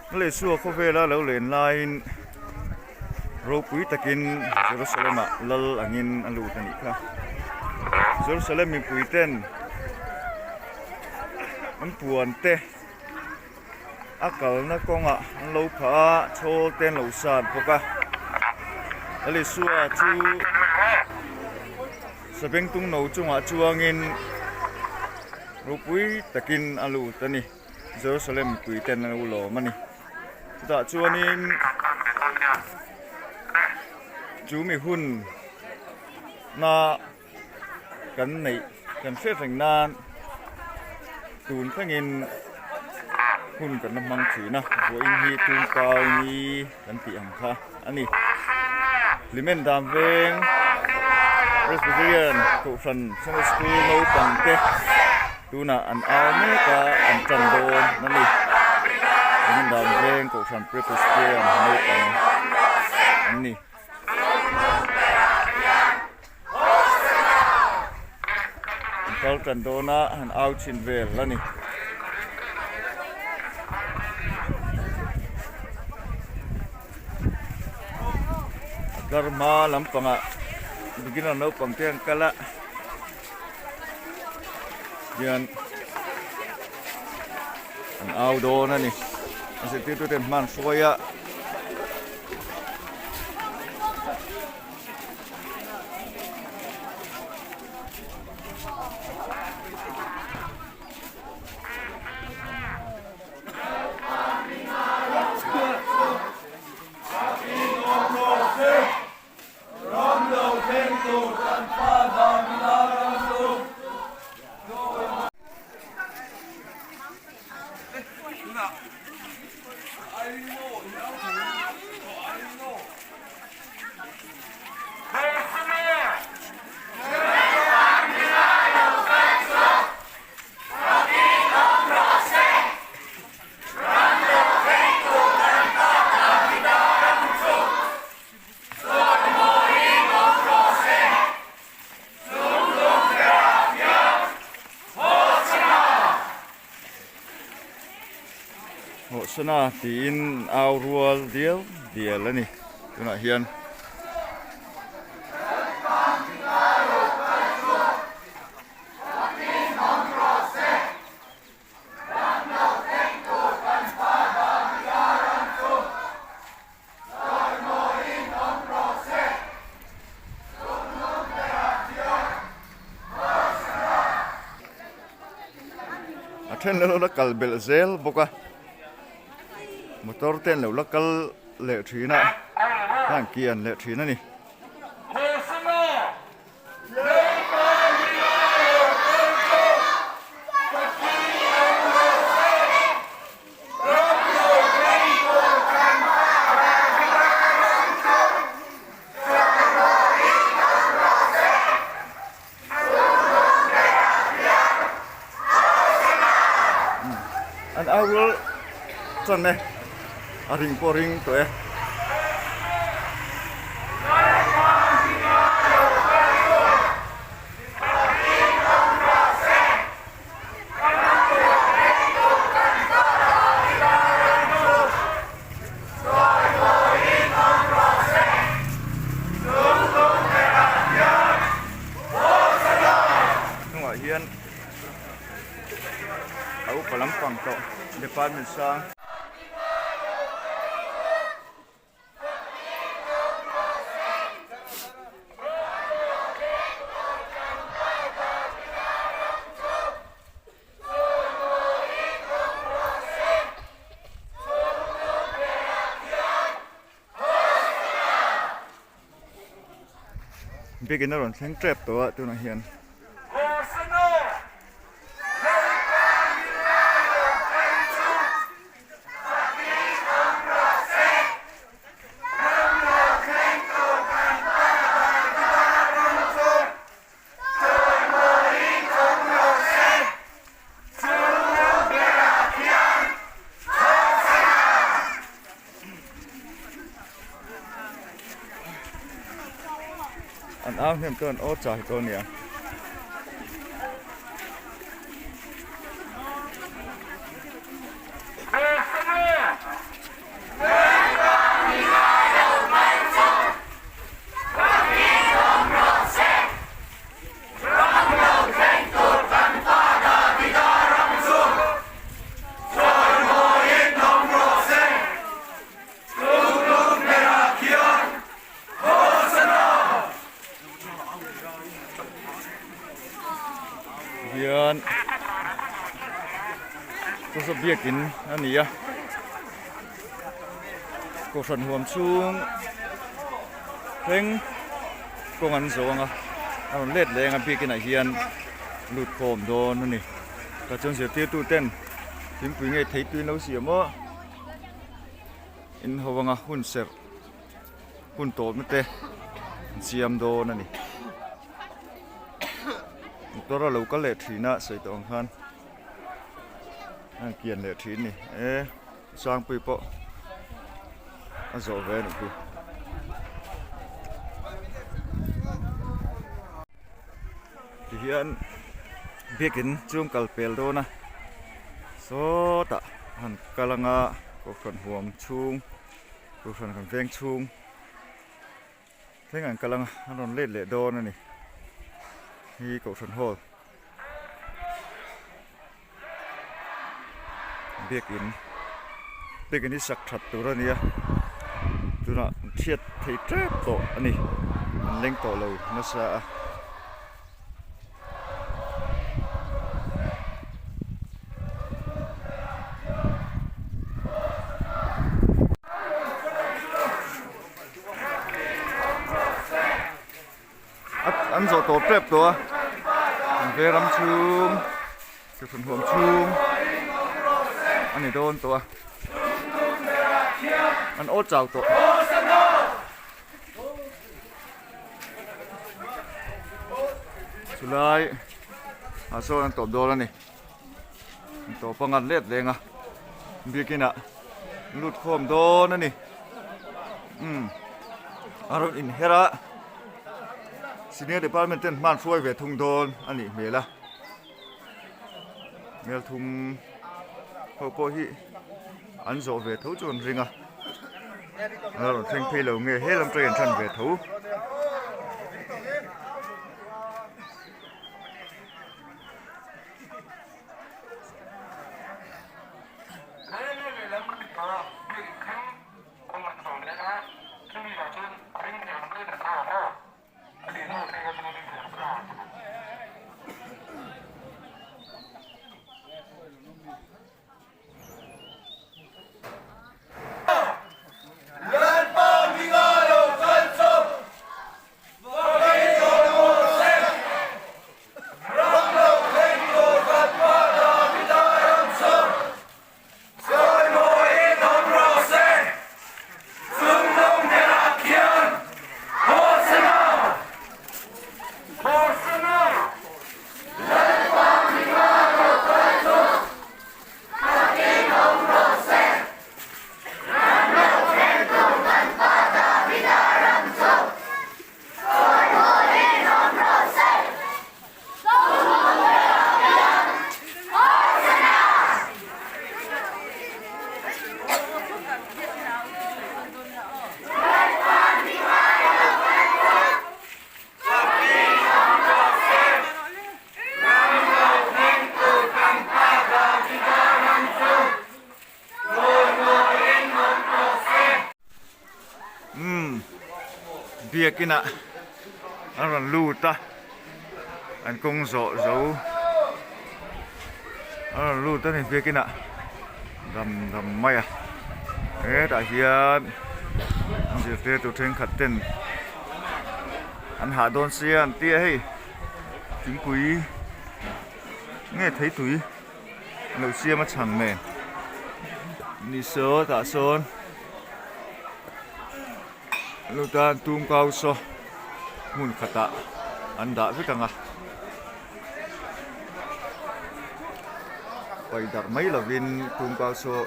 Lehsua khawvela lo len laiin ropui takin Jerusalem ah lal angin a lut a nih kha. Jerusalem mipui ten an puan te a kalna kawngah an lo phah a, chhawl te an lo sat bawk a. Lehsua chu sabengtung no chungah chuangin ropui takin a lut a ni. Jerusalem mipui ten an lo lawm a ni. Chutah chuanin chu mi hun na kan neih kan hriat reng nan tun thlengin hun kan la hmang thin a, vawiin hi tumkau ni kan tih ang kha a ni. Hlimen dan veng Presbyterian Kohhran Sunday School naupang te tunah an au mek a, an tan dawn a ni. Hlimen dan veng Kohhran Presbyterian naupang an ni. An kal tan dawn a, an au chhin vel a ni. A tlar hma lampangah beginner naupang te an kal a hian an au dawn a ni a zirtirtu ten hma an hruai a. Hawhsana tiin au rual dial dial a ni tunah hian. A then lo la kal belh zel bawk a motor te an lo la kal leh thin a an kian leh thin a ni. An au rual chuan e a ring pawh a ring tawh e. Hnungah hian a upa lampang tawh department sang. Biakin a rawn thleng tep tawh a tunah hian. An au hnem chuan aw chai tawh a nia. Chu chu biakin a ni a kohhran huam chhung thleng kawng an zo ang a a rawn let leh ang a biakin ah hian lut khawm dawn a ni tah chuan zirtirtu ten thingpui ngei thei tuin lo siam aw in ho anga hun serh hun tawpna te an siam dawn a ni motor a lo kal leh thin a sawi tawh ang khan a kian leh thin a ni e sangpui pawh a zawh ve a nih hi. Tihian biakin chung kal pel dawn a sawtah han kal anga kohhran huam chhung kohhran kan veng chhung thleng an kal anga an rawn let leh dawn a ni hi kohhran hall biakin biakin hi sak that tur a ni a tunah an chhiat thei tep tawh a ni an leng tawh lo nasa a. An zawh tawp tep tawh a an ve ram chhung thuthlun huam chhung a ni dawn tawh a an aw chau tawh. Chulai ah sawn an tawp dawn a ni an tawp anga let leng a biakin ah lut khawm dawn a ni umm a rawn inher a senior department ten hman hruai ve thung dawn a nih hmel a hmelthum ho pawh hi an zawh ve tho chu an ring a. A rawn thleng phei lo nge he lam train than ve tho. Umm biakin ah an rawn lut a an kawng zawh zo an rawn lut a ni biakin ah dam dam mai a hetah hian an zirtirtu thenkhat ten an hah dawn sia an tia hei thingpui nge theitui lo siam a chhang nen ni saw tah sawn lutan tum kau saw hmun khatah an dah vek ang a paih darh mai lovin tum kau saw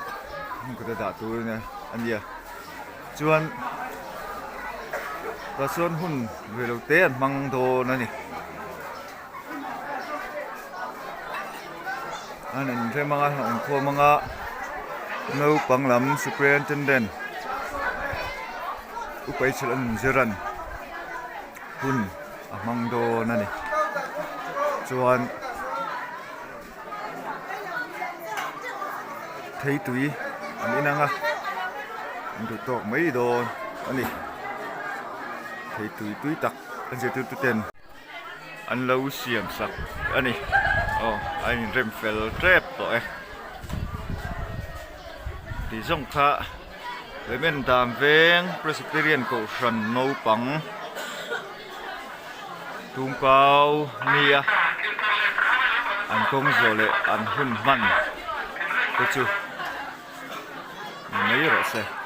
hmun khata dah tur a nia chuan tah chuan hun reilote an hmang dawn a ni. An inrem anga an inkhawm anga naupang lam superintendent upaichhel an inzir an hun a hmang dawn a ni chuan theitui an in anga an duh tawk mai dawn a ni theitui tui tak an zirtirtu ten. An lo siam sak a ni aw a inrem fel tep tawh e. Khati zawng kha Hlemen Dan Veng Presbyterian Kohhran naupang Tungkau nia an kawng zawh leh an hun hman te chu ni mai rawh se.